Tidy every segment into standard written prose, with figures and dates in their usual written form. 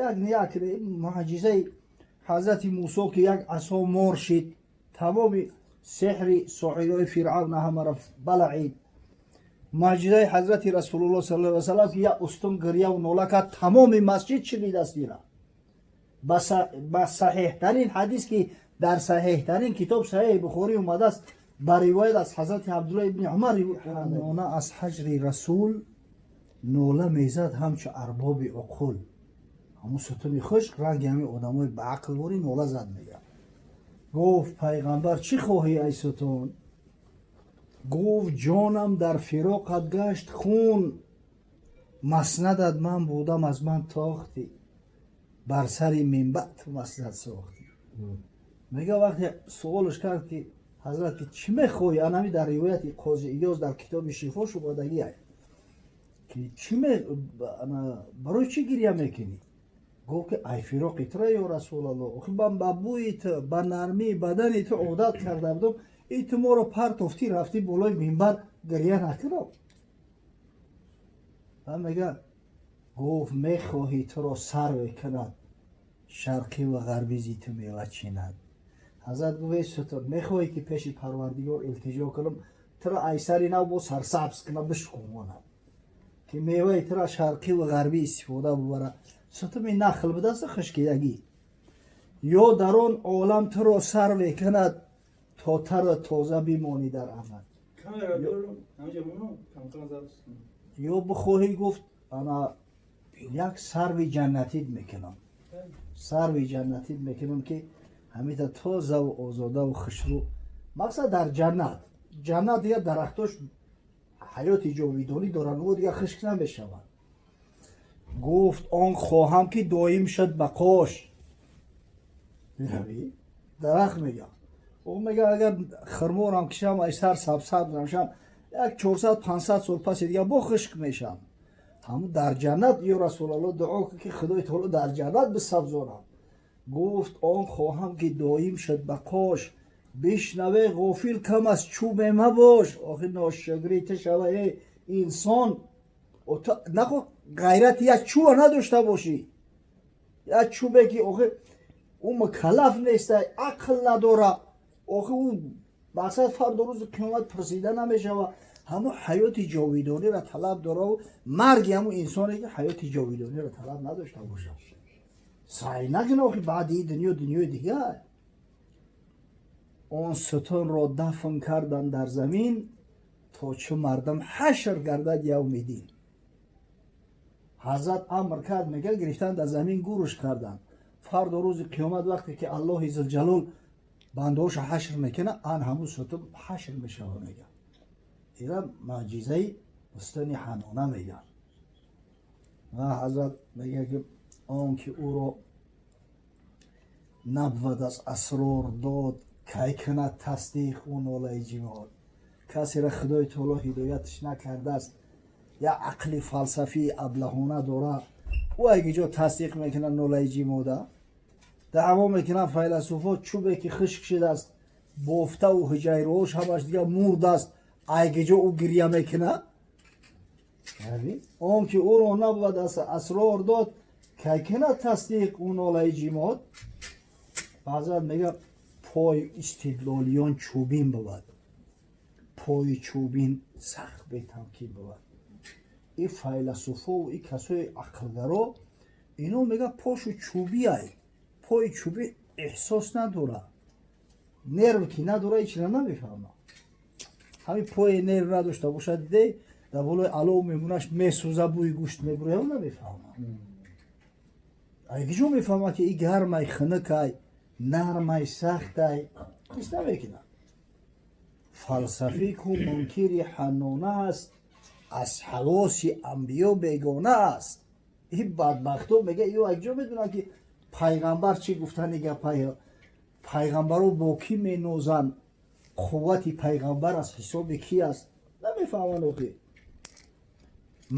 Як як муъҷизаи ҳазрати Мусо, ки як асо мор шид, тамоми сеҳри соҳирои Фиръавна ҳамаро балаид. Муъҷизаи ҳазрати Расулулло саллаллоҳу алайҳи васаллам, ки як устун гирьяву нола кард, тамоми масҷид шунидааст. Ира ба саҳеҳтарин ҳадис, ки дар саҳеҳтарин китоб, Саҳеҳи Бухорӣ, омадааст, ба ривоят аз ҳазрати Абдулла ибни Умар: Ҳанона аз ҳаҷри Расул нола мезад ҳамчу арбоби уқул. Ҳамун сутуни хушк ранги ҳамин одамои ба ақлворӣ нола зад. Мега, гуфт: «Пайғамбар, чӣ хоҳӣ, ай сутун?» Гуфт: «Ҷонам дар фироқат гашт хун, маснадат ман будам, аз ман тохтӣ, бар сари минбар ту маснад сохтӣ». Мега, вақте суолш кард, ки ҳазрат, ки чӣ мехоҳӣ, анами дар ривояти Қози Иёз дар китоби Шифо шумодагиай, ки чӣ барои чӣ гирья мекунӣ? Гуфт, ки ай фироқи тура, ё Расулалло, охи ман ба бӯи ту, ба нармии бадани ту одат карда будам, и ту моро партофтӣ, рафтӣ болои минбар, гирья накунам? Ва мега, гуфт: «Мехоҳӣ туро сарве кунад, шарқӣ ва ғарбӣ зи ту мева чинад?» Ҳазрат гуфт: «Эй сутун, мехоҳӣ, ки пеши Парвардигор илтиҷо кунам, туро ай сари нав бо сарсабз кунам, бишкунонам, ки меваи туро шарқӣ ва ғарбӣ истифода бубара?» Сутуми нахл будааст, хушкидагӣ. Ё дар он олам туро сарве кунад, то тару тоза бимонӣ дар абад. Камера дорам, ҳамҷа моно, камтар запись кунам. Ё бихоҳӣ, гуфт, ана як сарви ҷаннатит мекунам, сарви ҷаннатит мекунам, ки ҳамита тозаву озодаву хушрӯ. Мақсад, дар ҷаннат, ҷаннат дигар дарахтош ҳаёти ҷовидонӣ доранд, ӯ дигар хушк намешавад. Гуфт: «Он хоҳам, ки доим шуд бақош». Бинавӣ, дарахт мега, ӯ мега, агар хирморам кишам, ай сар сабсаб намшам, як 400-500 сол паси дигар бо хушк мешам. Ҳамун дар ҷаннат, ё Расулалло, дуо кун, ки Худои таоло дар ҷаннат бисабзонам. Гуфт: «Он хоҳам, ки доим шуд бақош». Бишнаве, ғофил кам аз чӯбе мабош. Охи ношукрӣ ту шава, эй инсон, нахо ғайрати як чӯба надошта бошӣ, як чӯбе, ки охи ӯ мукаллаф неста, ақл надора, охи ӯ мақсад фардо рӯзи қиёмат пурсида намешава. Ҳамун ҳаёти ҷовидониро талаб дораву марги ҳамун инсоне, ки ҳаёти ҷовидониро талаб надошта бошад, сай накун. Охи баъди ин дунё дунёи дигар. Он сутунро дафн кардан дар замин, то чӣ мардам ҳашр гардад явми дин. Ҳазрат амр кард, мега, гирифтан, дар замин гӯрш карданд. Фардо рӯзи қиёмат, вақте ки Аллоҳи зулҷалол бандаҳоша ҳашр мекунад, ан ҳамун сутун ҳашр мешава. Мега, ира муъҷизаи устуни Ҳанона меган. Ва ҳазрат мега, ки он ки ӯро набвад аз асрор дод, кай кунад тасдиқ ӯ нолаи ҷимод? Касеро Худои таоло ҳидояташ накардааст, як ақли фалсафии аблаҳона дорад, ӯ айгиҷо тасдиқ мекунад нолаи ҷимода? Даъво мекунанд файласуфо, чӯбе ки хушк шудааст, бофтаву ҳуҷайраҳош ҳамаш дигар мурдааст, айгиҷо ӯ гирья мекунад? Он ки ӯро набвад аз асрор дод, кай кунад тасдиқ ӯ нолаи ҷимод? Ҳазрат мега, пои истидлолиён чӯбин бувад, пои чӯбин сахт бетамкин бувад. И файласуфову и касои ақлгаро, ино, мега, пошу чӯбиай, пои чӯбӣ эҳсос надора, нерв ки надора, ҳечра намефаҳма. Ҳамин пое нерв надошта бошад, диде, дар болои алов мемонаш, месӯза, бӯи гӯшт мебурояд, намефаҳма. Айгиҷо мефаҳма, ки и гармай, хунукай, нармай, сахтай? Ҳис намекунад. Фалсафӣ ку мункири Ҳаннона аст, аз ҳавоси анбиё бегона аст. Ин бадбахто, мега, ё айҷо медонанд, ки пайғамбар чӣ гуфтани гапая? Пайғамбаро бо кӣ менозанд? Қуввати пайғамбар аз ҳисоби кӣ аст? Намефаҳманд. Охи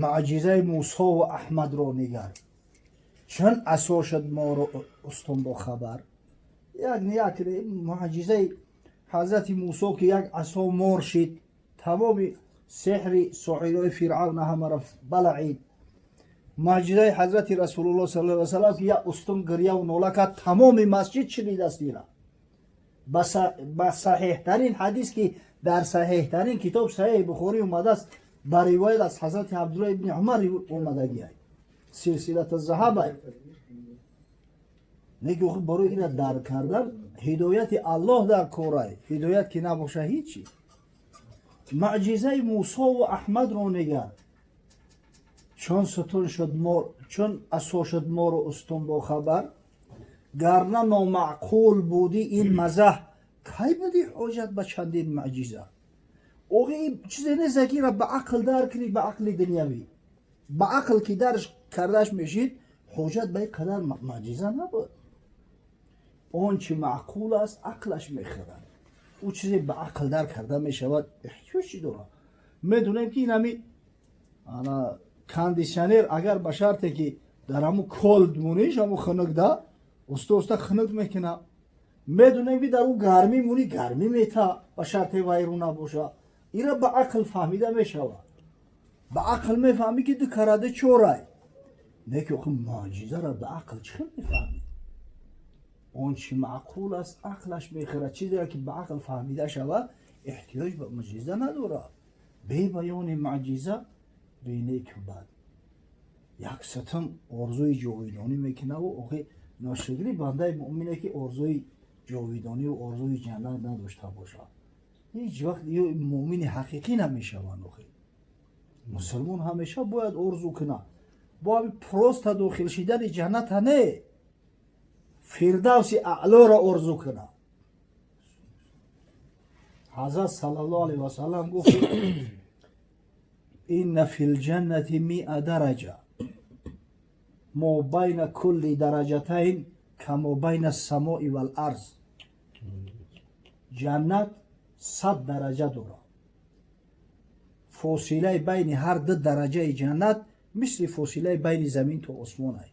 муъҷизаи Мусову Аҳмадро нигар, чун асо шуд моро устун бохабар. Як як муъҷизаи ҳазрати Мусо, ки як асо мор шид, тамоми сеҳри соҳирои Фиръавна ҳамаро балаид. Муъҷизаи ҳазрати Расулуллоҳ саллаллоҳу алайҳи васаллам, ки як устун гирьяву нола кард, тамоми масҷид шунидааст ира. Ба саҳеҳтарин ҳадис, ки дар саҳеҳтарин китоб, Саҳеҳи Бухорӣ, омадааст, ба ривоят аз ҳазрати Абдуллоҳ ибни Умар омадагиай, силсилата заҳабай. Неки охир барои ина дарк кардан ҳидояти Аллоҳ дар корай. Ҳидоят ки набоша, ҳичи. Муъҷизаи Мусову Аҳмадро нигар: чун сутун шуд мор, чун асо шуд мору устун бохабар. Гар на номаъқул будӣ ин мазаҳ, кай будӣ ҳоҷат ба чандин муъҷиза? Охи, ин чизе нест, ки ира ба ақл дарк кунӣ. Ба ақли дунявӣ, ба ақл ки дарш кардаш мешид, ҳоҷат ба ин қадар муъҷиза набуд. Он чи маъқул аст, ақлаш мехӯрад. Ӯ чизе ба ақл дарк карда мешавад, эҳтиёҷ чӣ дорад? Медонем, ки инами ана кондитсионер, агар ба шарте ки дар ҳамун cold муниш, ҳамун хунукда, уста уста хунук мекунад. Медонем, ки дар ӯ гармӣ мунӣ, гармӣ мета, ба шарте вайрон набоша. Ира ба ақл фаҳмида мешавад. Ба ақл мефаҳмӣ, ки ду караде чорай. Не ки охи, муъҷизаро ба ақл чӣ хел мефаҳмӣ? Он чи маъқул аст, ақлаш мехӯрад. Чизеро ки ба ақл фаҳмида шавад, эҳтиёҷ ба муъҷиза надорад. Бе баёни муъҷиза, бенеку бад як сутун орзуи ҷовидонӣ мекунаву охи, ношукри бандаи муъмине, ки орзуи ҷовидониву орзуи ҷаннат надошта бошад, ҳеҷ вақт ё муъмини ҳақиқӣ намешаванд. Охи, мусулмон ҳамеша бояд орзу кунад. Бо ҳами просто дохил шидани ҷанната не, Фирдавси Аълоро орзу кунад. Ҳазрат саллаллоҳу алайҳи васаллам гуфт: "Инна фил ҷаннати 100 дараҷа, мо байна кулли дараҷатайн камо байна самои вал арз". Ҷаннат 100 дараҷа дорад. Фосилаи байни ҳар ду дараҷаи ҷаннат мисли фосилаи байни замин то осмон ай.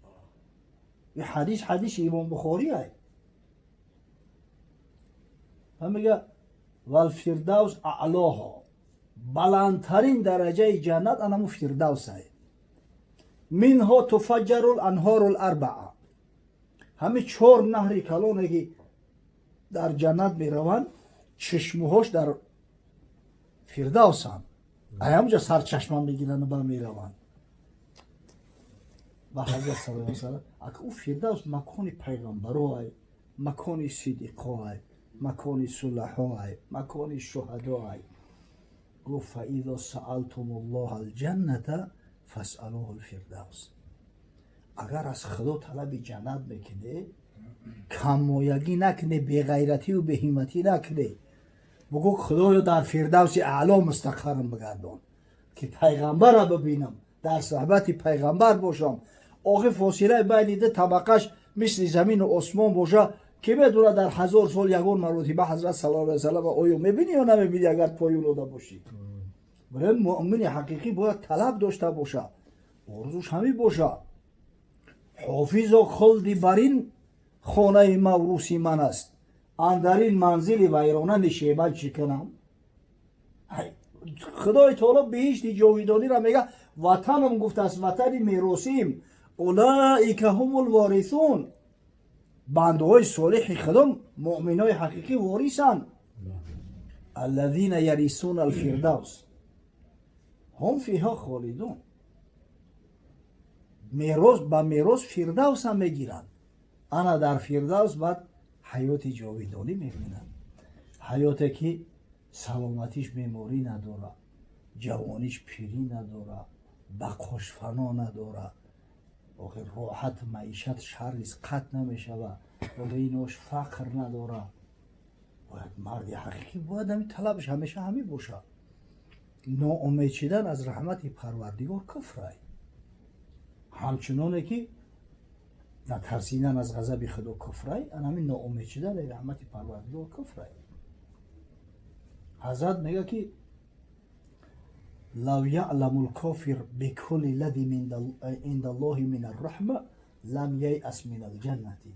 Ин ҳадис ҳадиси Имом Бухорӣ ай. Мега: "Валфирдавс аълоҳо". Баландтарин дараҷаи ҷаннат анаму Фирдавс ай. "Минҳо туфаҷҷару ланҳору ларбаа". Ҳами чор наҳри калоне, ки дар ҷаннат мераванд, чишмуҳош дар Фирдавсанд. Аямҷа сарчашма мегиранд, ба мераванд ба ҳазрат саллаллоҳу алайҳи васаллам. Ака, ӯ Фирдавс макони пайғамбаро ай, макони сидиқо ай, макони сулаҳо ай, макони шуҳадо ай. Гуфт: "Фаизо саалтумуллоҳа алҷанната фасалуҳу лфирдавс". Агар аз Худо талаби ҷаннат мекунед, каммоягӣ накунед, беғайративу беҳимматӣ накунед, бугӯ: "Худоё, дар Фирдавси Аъло мустақаррам бигардон, ки пайғамбарро бибинам, дар суҳбати пайғамбар бошам". Охир, фосилаи байни ду табақаш мисли замину осмон боша, ки медонад, дар 1000 сол ягон маротиба ҳазрат саллаллоҳу алайҳи васаллам оё мебинӣ ё намебинӣ, агар поён дода бошӣ? Барои муъмини ҳақиқӣ бояд талаб дошта бошад, орзуш ҳамин бошад. Ҳофизо, хулди барин хонаи маврӯси ман аст, андарин манзили вайрона нишебан чӣ кунам? Худои таоло биҳишти ҷовидониро мега, ватанам гуфтааст, ватани меросим. "Улаика ҳумул ворисун". Бандаҳои солиҳи Худо, муъминои ҳақиқӣ ворисанд. "Аллазина ярисуна алфирдавс ҳум фиҳо холидун". Мерос ба мерос Фирдавсам мегиранд. Ана дар Фирдавс баъд ҳаёти ҷовидонӣ мебинанд, ҳаёте ки саломатиш беморӣ надорад, ҷавониш пирӣ надорад, бақош фано надорад. Охир, роҳат, маишат шаррис қатъ намешавад, инош фақр надорад. Бояд марди ҳақиқӣ бояд ҳамин талабаш ҳамеша ҳамин бошад. Ноумед шидан аз раҳмати Парвардигор куфрай, ҳамчуноне ки натарсидан аз ғазаби Худо куфрай, ан ҳамин ноумед шидан аз раҳмати Парвардигор куфрай. Ҳазрат мега, ки "Лав яъламу лкофир бикулли лади инда Аллоҳи мин арраҳма лам яйас мин алҷаннати".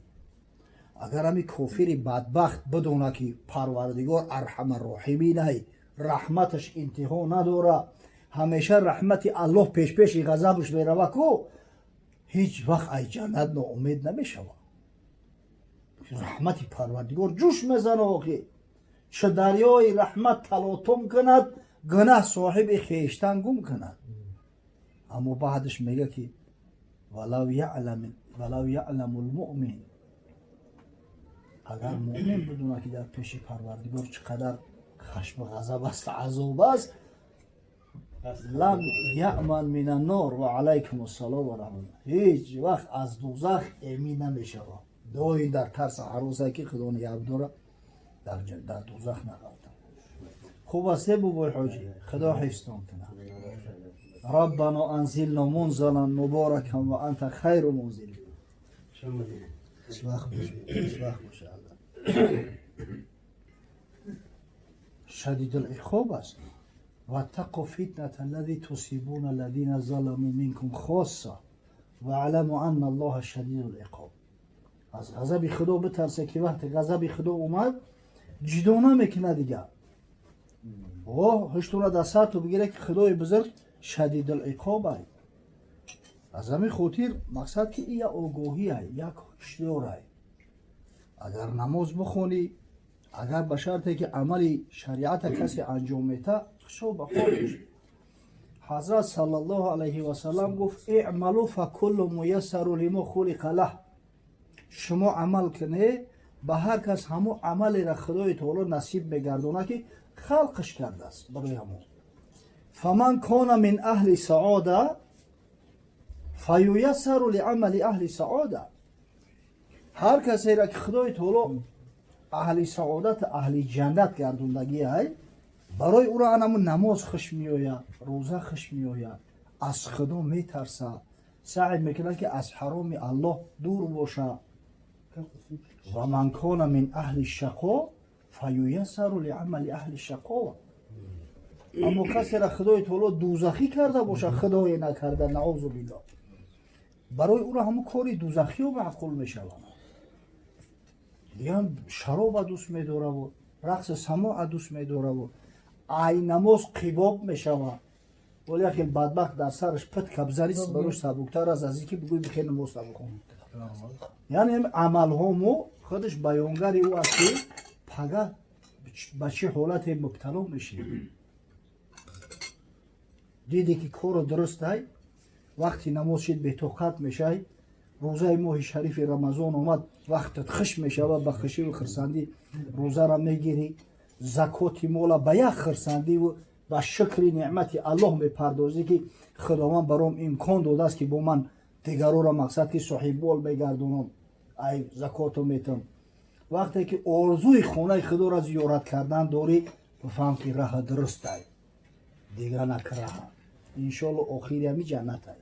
Агар ҳами кофири бадбахт бидона, ки Парвардигор арҳамарроҳиминай, раҳматаш интиҳо надора, ҳамеша раҳмати Аллоҳ пешпеши ғазабаш мерава ку. Ҳеҷ вақт ай ҷаннат ноумед намешавад. Раҳмати Парвардигор ҷӯш мезана. Охи, чу дарёи раҳмат талотум кунад, гунаҳ соҳиби хештан гум кунад. Аммо баъдаш мега, ки ولو يعلم المؤمن, агар муъмин бидонад, ки дар пеши Парвардигор чӣ қадар хашму ғазаб аст, азоб аст, لم يأمن من النار. و علیکم السلام و رحمة الله. Ҳеҷ вақт аз дузах эмин намешавад. Доим дар тарса ҳаросе, ки Худо нигаҳдора, дар дузах нағалтам. Хуб аст, бобои ҳоҷӣ, Худо ҳифзтон кунад. ربنا أنزلنا منزلا مباركا وأنت خير المنزلين. وقت باشه، وقت باشه. الله شدید العقاب است. واتقوا فتنة الذي تصيبون الذين ظلموا منكم خاصة واعلموا أن الله شدید العقاب. Аз ғазаби Худо битарсе, ки вақте ғазаби Худо омад, ҷидо намекунад дигар. О ҳуштура дар сарту бигире, ки Худои бузург شدید العقاب ай. Аз ҳамин хотир мақсад, ки ин як огоҳӣ, як ҳушёрай. Агар намоз бихонӣ, агар ба шарте ки амали шариата касе анҷом мета, хушо ба ҳолиш. Ҳазрат صلى الله عليه وسلم гуфт: اعملوا فكل ميسر لما خلق له. Шумо амал кунед, ба ҳар кас ҳамон амалеро Худои таоло насиб мегардонад, ки халқаш кардааст барои ҳамон. فمن كان من أهل السعادة فييسر لعمل أهل السعادة. Ҳар касеро ки Худои таоло аҳли саодат, аҳли ҷаннат гардондагӣ ай, барои ӯро анамун намоз хуш меояд, рӯза хуш меояд, аз Худо метарсад, саъй мекунад, ки аз ҳароми Аллоҳ дур бошад. ومن كان من أهل الشقاء فييسر لعمل أهل الشقاوة. Аммо касеро Худои таоло дузахӣ карда бошад, Худое накарда, نعوذ بالله, барои ӯро ҳамун кори дузахиё маъқул мешавад. Дигар шароба дӯст медораву рақси самоа дӯст медораву ай намоз қибоб мешавад. Вале яхел бадбахт дар сараш пит кабзарист, барош сабуктар аст аз ин ки бигӯй бихел намоз набихон. Яъне амалҳо мо худаш баёнгари ӯ аст, ки пага ба чӣ ҳолате мубтало мешавӣ. Диде, ки корро дурустай, вақти намоз шид, бетоқат мешай. Рӯзаи моҳи шарифи Рамазон омад, вақтат хиш мешавад, ба хушиву хирсандӣ рӯзара мегирӣ, закоти мола ба як хирсандиву ба шукри неъмати Аллоҳ мепардозӣ, ки Худованд баром имкон додааст, ки бо ман дигароро мақсад ки соҳиббол мегардонам, ай закото метам. Вақте ки орзуи хонаи Худоро зиёрат кардан дорӣ, бифаҳм, ки раҳа дурустай, дига накраҳа. Иншоалло, охири ҳами ҷаннатай.